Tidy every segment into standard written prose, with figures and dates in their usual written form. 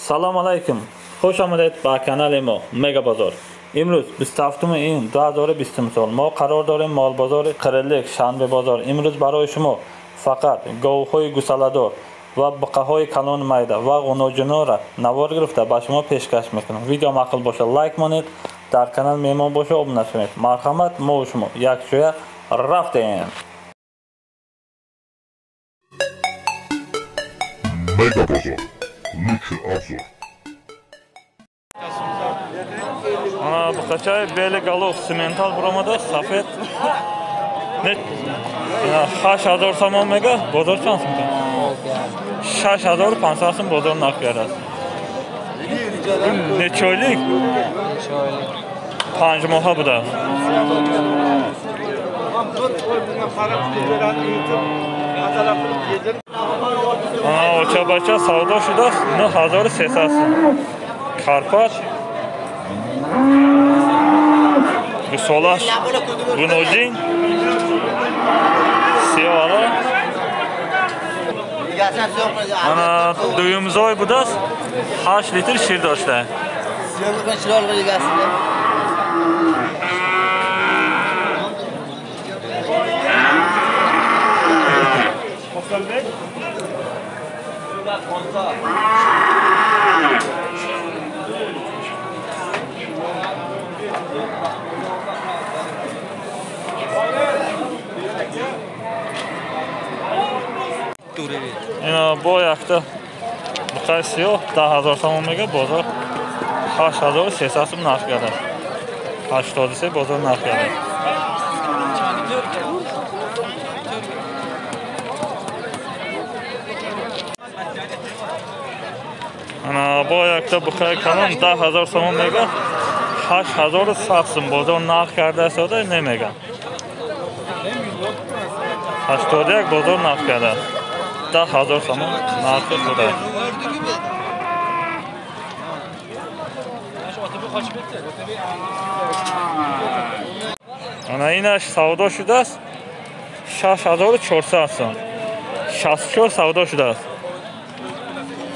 Салом алайкум. Хуш омадед ба канали мо Мега Бозор. Имрӯз 27 июн 2020 сол мо қарор дорем молбозори Қирилик, Шанбе бозор. Имрӯз барои шумо фақат говҳои гусаладор ва буқаҳои калон майда ва ғуноҷунора навор гирифта ба шумо пешкаш мекунам. Видео маъқул бошад лайк монед, дар канал меҳмон бошад обуна шавед. Марҳамат, мо шумо якҷоя рафтем. Мега Бозор. Лучший обзор. Ана буқачаи бели голов симентал буромада сафед. 8000 сомон мега, бозор чанд сум? 6500 сум бозор нарх кардааст. Нечойлик? 5 моҳа будааст. Ана очабача савдо шудааст 9300 сум. Карпат гусолаш гуноҷин сиёҳала. Ана дуюмзой будааст, 8 литр шир дошта. Ина бо якта буқаи сиёҳ 10000 сомон мега, бозор 8300 сум нарх кардааст. 83 бозор нарх кардааст. Ана бо якта буқаи калон 10000 сомон мега, 8100 сум бозор нарх кардааст, ода намеган. 81 бозор нарх кардааст. 10000 сомон нархи худааст. Ана инаш савдо шудааст 6400 сом. 64 савдо шудааст.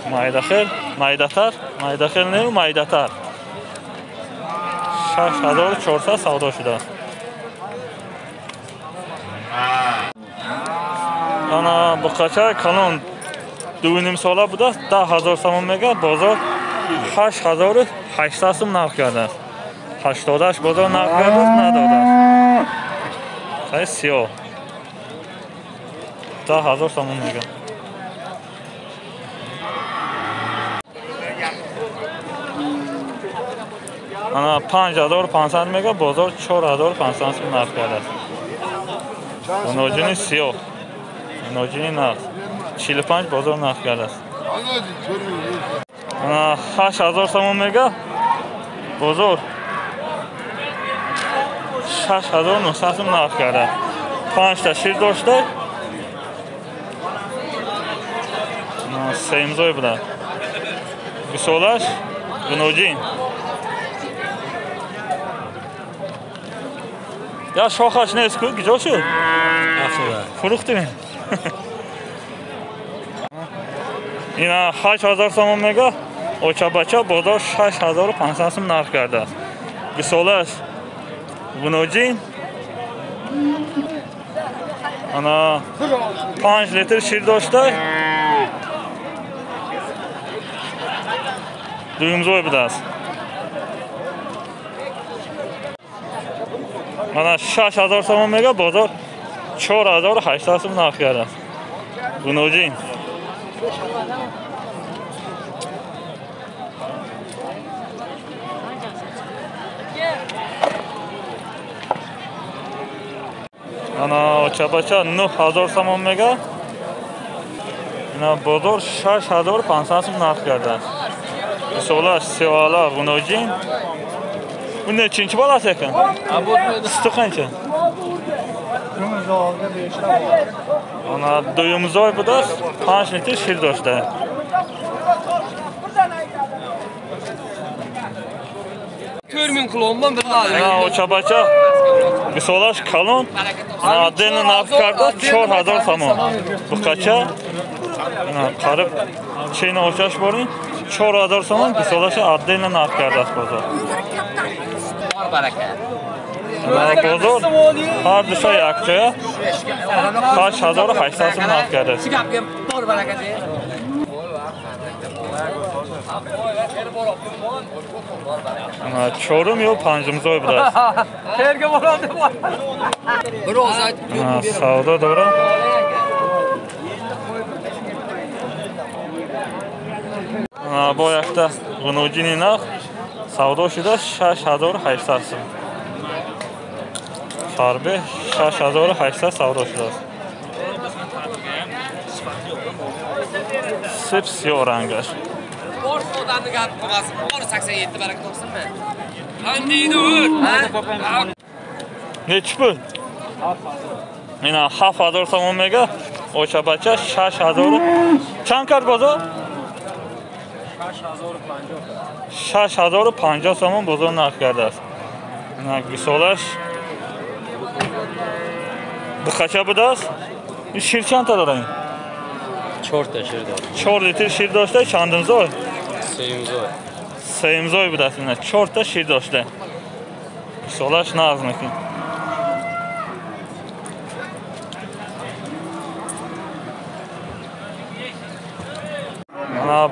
Майдахел, майдатар, майдахел не, майдатар. 6400 савдо шудааст. Ана буқачаи калон 2,5 сола будааст, 10000 сомон мега, бозор 8800 сум нарх кардааст. 88 бозор нарх кардааст, надодааст. Хай сиёҳ. 10000 сомон мега. Ана 5500 мега, бозор 4500 сум нарх кардааст. Гуноҷини сиёҳ. Ноҷини нарх 45 бозор нарх кардааст. Ана 8000 сомон мега, бозор 6900 сум нарх кардааст. 5 та шир дошта, семзой буда. Гусолаш гуноҷин. Я шохаш нест ку, куҷо шуд? Фурӯхтем. Ина 8000 сомон мега, очабача бозор 6500 сум нарх кардааст. Гусолаш гуноҷин. Ана 5 литр шир дошта, дуюмзой будааст. Ана 6000 сомон мега, бозор 4800 сум нарх кардааст. Гуноҷин. Ана очабача 9000 сомон мега, ина бозор 6500 сум нарх кардааст. Гусолаш сиёҳала гуноҷин. Bu neçinci balası ekan? Sütü qancha? Ana duyumzoy budaaст, 5 litr шир дошта. Ана очабача гусолаш калон, отдельно нарх кардааст 4000 сомон. Буқача ана қариб чена очаш борин. 4000 сомон гусолаша отдельно нарх кардааст бозор. Бозор ҳар душа якҷоя 6800 сом нарх кардааст. Чорум ё панҷумзой будааст. Савдо дорам. Бо якта ғунуҷини нах савдо шуда 6800 сом. Фарбе 6800 савдо шудааст. Сип сиёҳ рангаш. Нечи пул? Ина 7000 сомон мега. Очабача 6000. Чанд кард бозор? 6050 сомон бозор нарх кардааст. Ина гусолаш бухача будааст. Ин шир чандта дорад ин? 4 та шир дорад. 4 литр шир дошта, чандумзой? Сеюмзой. Сеюмзой будааст. Ина 4 та шир дошта. Гусолаш нағз мекунад.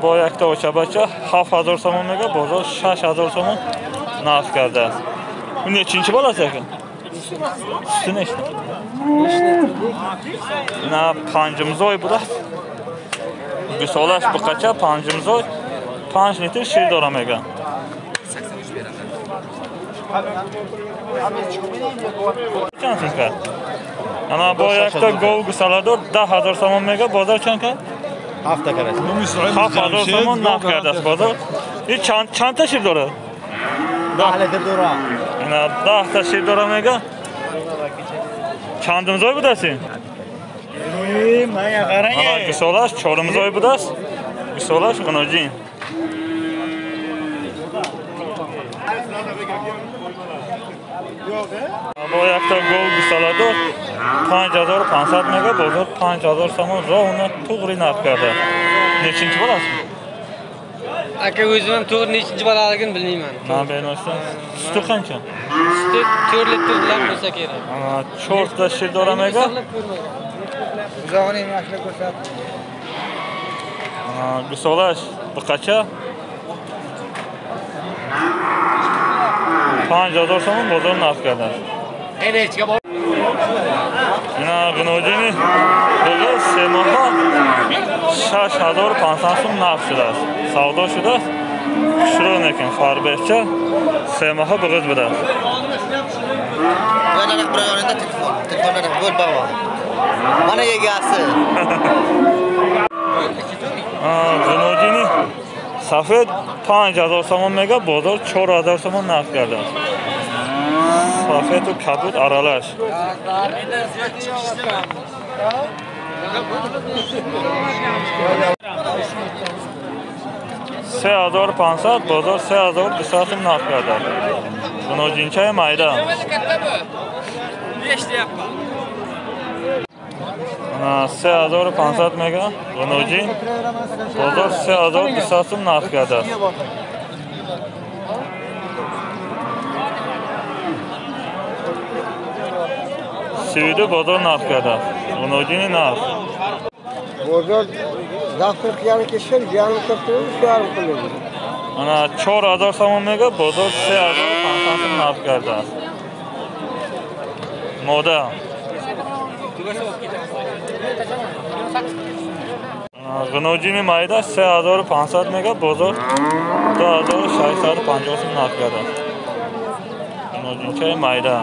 Бо якта очабача 7000 сомон мега, бозор 6000 сомон нарх кардааст. Ин нечинчи баласт яка? Сути нешта? Ина панҷумзой будааст. Гусолаш буқача панҷумзой 5 литр шир дора мега. Чанд сум кард? Ана бо якта гов гусоладор 10000 сомон мега, бозор чанд кард? 7000 сомон нарх кардааст бозор. Ин чанд та шир дорад? 10 литр дорад. Ина 10 та шир дора мега. Чандумзой будааст ин? Гусолаш чорумзой будааст. Гусолаш ғуноҷин. Бо якта гов гусоладор 5500 мега, бозор 5000 сомон ровно туғри нарх кардааст. Нечинчи баласт? Ака o'zim ham to'g'ri nechinchi bolaligini bilmayman. Men bilmasam. Suti qancha? Suti 4 litrdan bo'lsa kerak. Ana 4 ta shir dora mega. Buzog'ini emlashni ko'rsatdi. Ana gusolash buqacha 5000 сомон бозор нарх кардааст. Ина ғуноҷини буғи се моҳа 6500 сом нарх шудааст. Савдо шудааст. Хушрӯ некин фарбехча се моҳа буғиз будааст. Ғуноҷини сафед 5000 сомон мега, бозор 4000 сомон нарх кардааст. Сафеду кабуд аралаш. 3500, бозор 3200 сом нарх кардааст. Ғуноҷинчаи майда. 3500 мега ғуноҷин, бозор 3200 сом нарх кардааст. 32 бозор нарх кардааст. Ғуноҷини нарх. Бозор завтра qilgan shir yarim qilib, yarim qilib. Ana 4000 сомон мега, бозор 3500 сом нарх кардааст. Мода. Ғуноҷини майда 3500 мега, бозор 2650 сом нарх кардааст. Ғуноҷинчаи майда.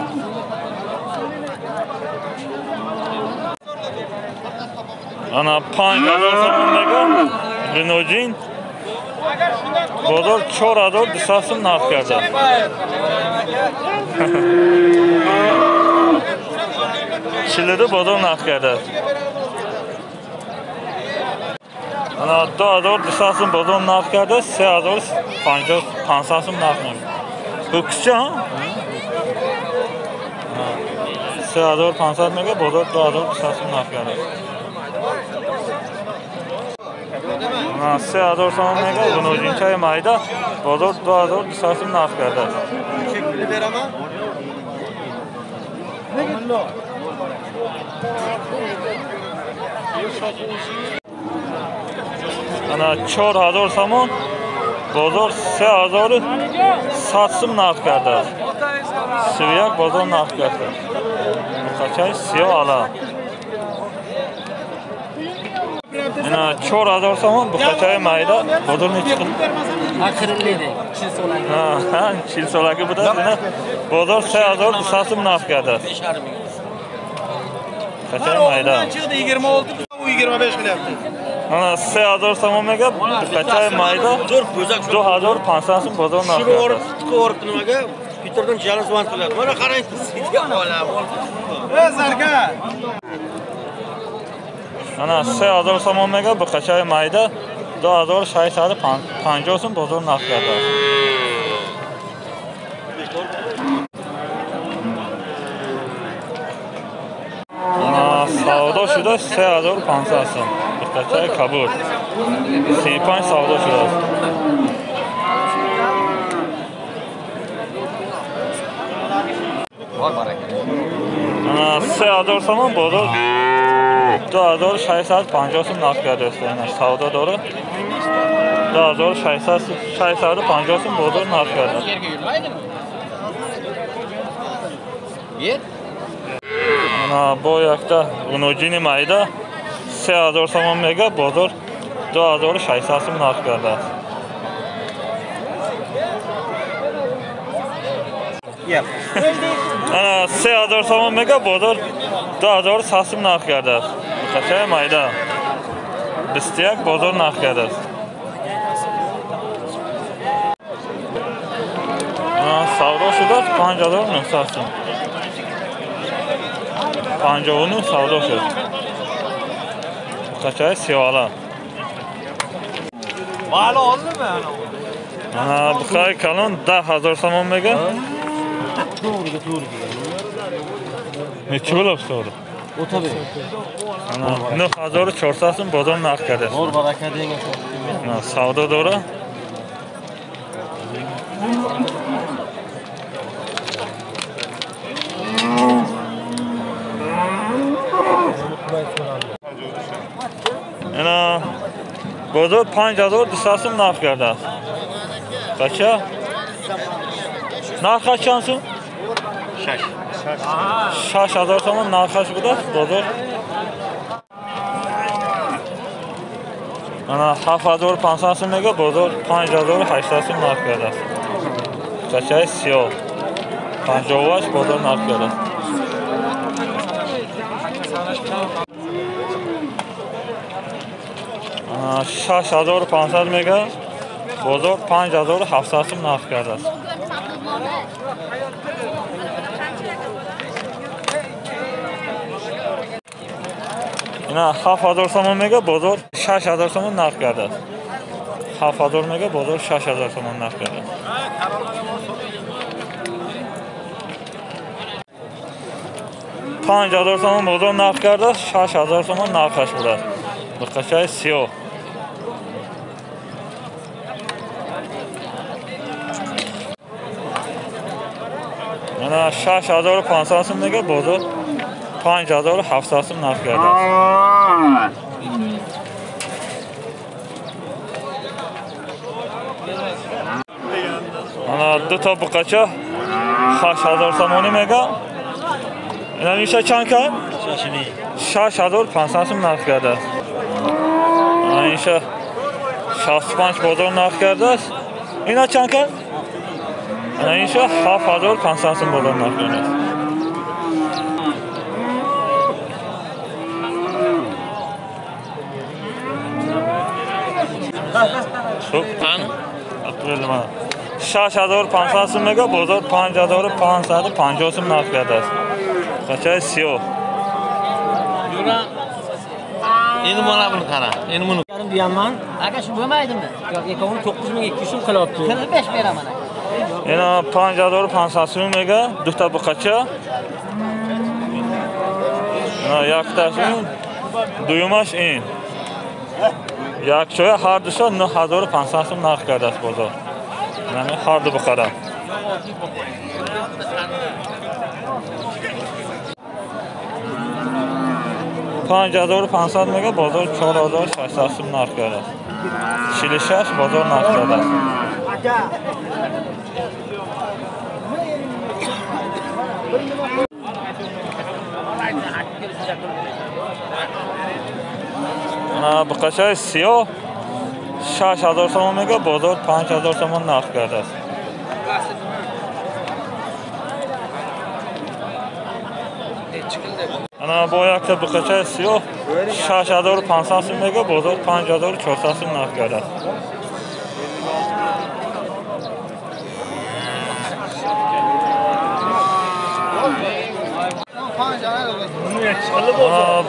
Ана 5000 сомон мега, ғуноҷин, бозор 4200 сом нарх кардааст. 42 бозор нарх кардааст. Ана 2200 сом бозор нарх кардааст, 3500 сом нарх мега. Ho'kizcha, 3500 мега, бозор 2200 сом нарх кардааст. 3000 сомон мега гуноҷинчаи майда бозор 2200 сум нарх кардааст. Ана 4000 сомон бозор 3100 сум нарх кардааст. 31 бозор нарх кардааст. Буқачаи сиёҳ ала. Ина 4000 сомон буқачаи майда бозор нечи қил? Ха, 40 солаги будааст. Ина бозор 3200 сум нарх кардааст. Буқачаи майда. 26, u 25 qilyapti. Ана 3000 сомон мега буқачаи майда 2500 сум бозор нарх кардааст. Shu o'rib nimaga? Peterdan jalab zvon qilyapti. Mana qarang, sizga bola. Ey zarga. Ана 3000 сомон мега буқачаи майда 2650 сум бозор нарх кардааст. Ана савдо шуда 3500 сум. Буқачаи кабуд 35 савдо шудааст. Ана 3000 сомон бозор 2650 сум нарх кардааст. Ина савдо дорад. 2650 сум бозор нарх кардааст. Ана бо якта гуноҷини майда 3000 сомон мега бозор 2600 сум нарх кардааст. Ана 3000 сомон мега бозор 2100 сум нарх кардааст. Буқачаи майда 21 бозор нарх кардааст. Савдо шудааст 5900 сум. 59 савдо шуд. Буқачаи сиёҳала. Ана буқаи калон 10000 сомон мега. Neçi bo'lib so'rdi? Ana 9400 сум бозор нарх кардааст. Савдо дора. Ана бозор 5200 сум нарх кардааст. Қача? Нархаш чанд сум? 6000 сомон нархаш будааст бозор. Ана 7500 сум мега бозор 5800 сум нарх кардааст. Буқачаи сиёҳ 58 бозор нарх кардааст. Ана 6500 мега бозор 5700 сум нарх кардааст. Ина 7000 сомон мега бозор 6000 сомон нарх кардааст. 7000 мега бозор 6000 сомон нарх кардааст. 5000 сомон бозор нарх кардааст, 6000 сомон нархаш будааст. Буқачаи сиёҳ. Ана 6500 сум мега бозор 5700 сум нарх кардааст. Ана ду та буқача 8000 сомонӣ мега. Ина миша чанд кард? 6500 сум нарх кардааст. Ана иша 65 бозор нарх кардааст. Ина чанд кард? Ана иша 7500 сум бозор нарх кардааст. Хуб, 6500 сум мега бозор 5550 сум нарх кардааст. Буқачаи сиёҳ. Endi mana buni qara. Endi buni deyapman. Aka shu bo'lmaydimi? Yo'q, ikkovini 9200 so'm qilyapti. 45 beraman aka. Ина 5500 сум мега дута буқача. Ина якташ ин, дуюмаш ин. Як чоя ҳар душа 9500 сум нарх кардааст бозор. Яъне ҳар ду бухара. 5500 мега бозор 4600 сум нарх кардааст. 46 бозор нарх кардааст. Буқачаи сиёҳ 6000 сомон мега бозор 5000 сомон нарх кардааст. Ана бо якта буқачаи сиёҳ 6500 сум мега бозор 5400 сум нарх кардааст.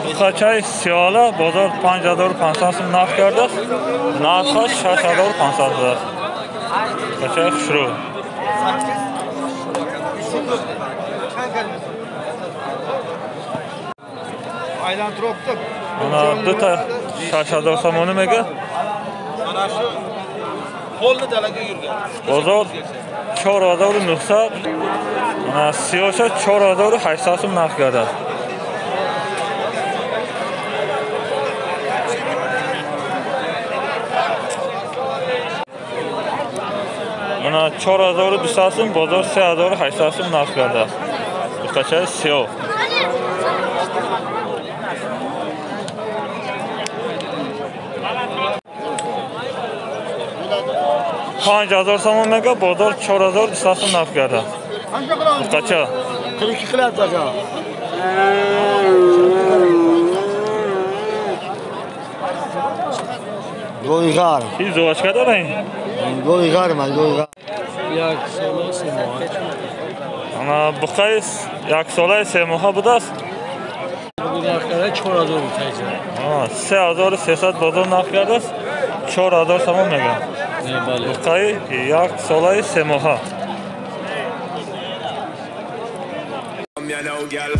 Буқачаи сиёла бозор 5500 сум нарх кардааст. Нархаш 6500 будааст. Буқачаи хушрӯ. Ана дута 6000 сомонӣ мега. Бозор 4900, ана сиёша 4800 сум нарх кардааст. Ана 4200 сум бозор 3800 сум нарх кардааст. Буқачаи сиёҳ. 5000 сомон мега бозор 4200 сум нарх кардааст. Буқача 42 qilyapti aka. Go'yg'ar. Чӣ зувачка дора ин? Go'yg'ar man, go'yg'ar. Як сола се моҳа. Ана буқаи як солаи се моҳа будааст. Нарх карда 4300. 3300 бозор нарх кардааст. 4000 сомон мега. Буқаи як солаи се моҳа. Girl.